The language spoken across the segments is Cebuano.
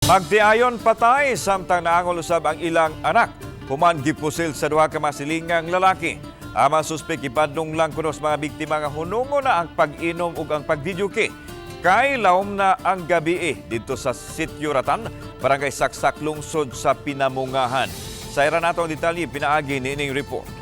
Magtiayon patay samtang naangol usab ang ilang anak human gipusil sa duha ka masilingang lalaki. Ang mga suspek gibadlong lang kuno sa mga biktima nga hunongo na ang pag-inom ug ang pagvideoke. Kay laom na ang gabi didto sa Sitio Ratan, Barangay Saksak, lungsod sa Pinamungahan. Sayran nato ang detalye pinaagi niining report.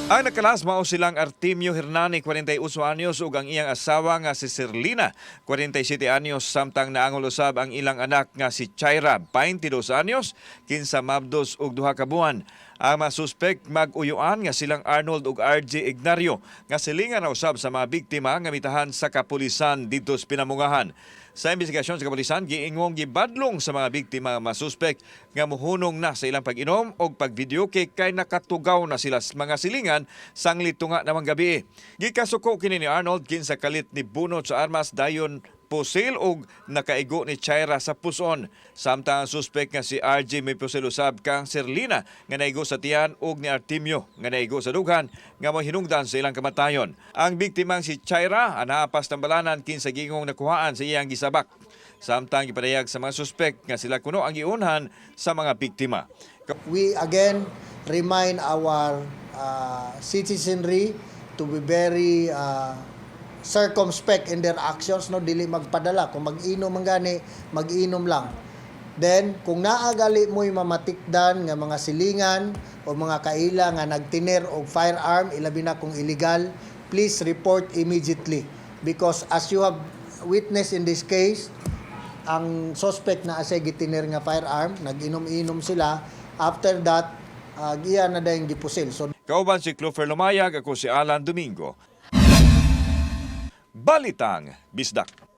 Ang nakalas mao silang Artemio Hernani, 48 anyos, ug ang iyang asawa nga si Serlina, 47 anyos, samtang naangol usab ang ilang anak nga si Chaira, 22 anyos, kinsa mabdos og 2 ka buwan. Ang mga suspek mag-uyuan nga silang Arnold ug RJ Ignario nga silingan na usab sa mga biktima nga mitahan sa kapulisan didto sa Pinamungahan. Sa investigasyon sa kapulisan, giingong gibadlong sa mga biktima ang mga suspek nga muhunong na sa ilang pag-inom o pag-videoke kay nakatugaw na sila sa mga silingan sang litunga namang gabi. Gikasuko kini ni Arnold kinsa kalit ni bunot sa armas, dayon pusil og nakaigo ni Chaira sa puson. Samtang ang suspek nga si RJ may pusil usab kang Serlina nga naigo sa tiyan og ni Artemio nga naigo sa dughan nga mohinungdan sa ilang kamatayon. Ang biktimang si Chaira anapas tambalanan kinsa gingong nakuhaan sa iyang gisabak. Samtang gipadayag sa mga suspek nga sila kuno ang giunhan sa mga biktima. We again remind our citizenry to be very circumspect in their actions, no? Dili magpadala. Kung mag-inom man gani, mag-inom lang. Then kung naa gali mo'y mamatikdan nga mga silingan o mga kaila nga nagtiner og firearm, ilabi na kung illegal, please report immediately, because as you have witnessed in this case, ang suspect naa say gitiner nga firearm, nag-inom-inom sila, after that iya na dayong gipusil. So Kauban si Clover Lumayag, ako si Alan Domingo. Balitang Bisdak.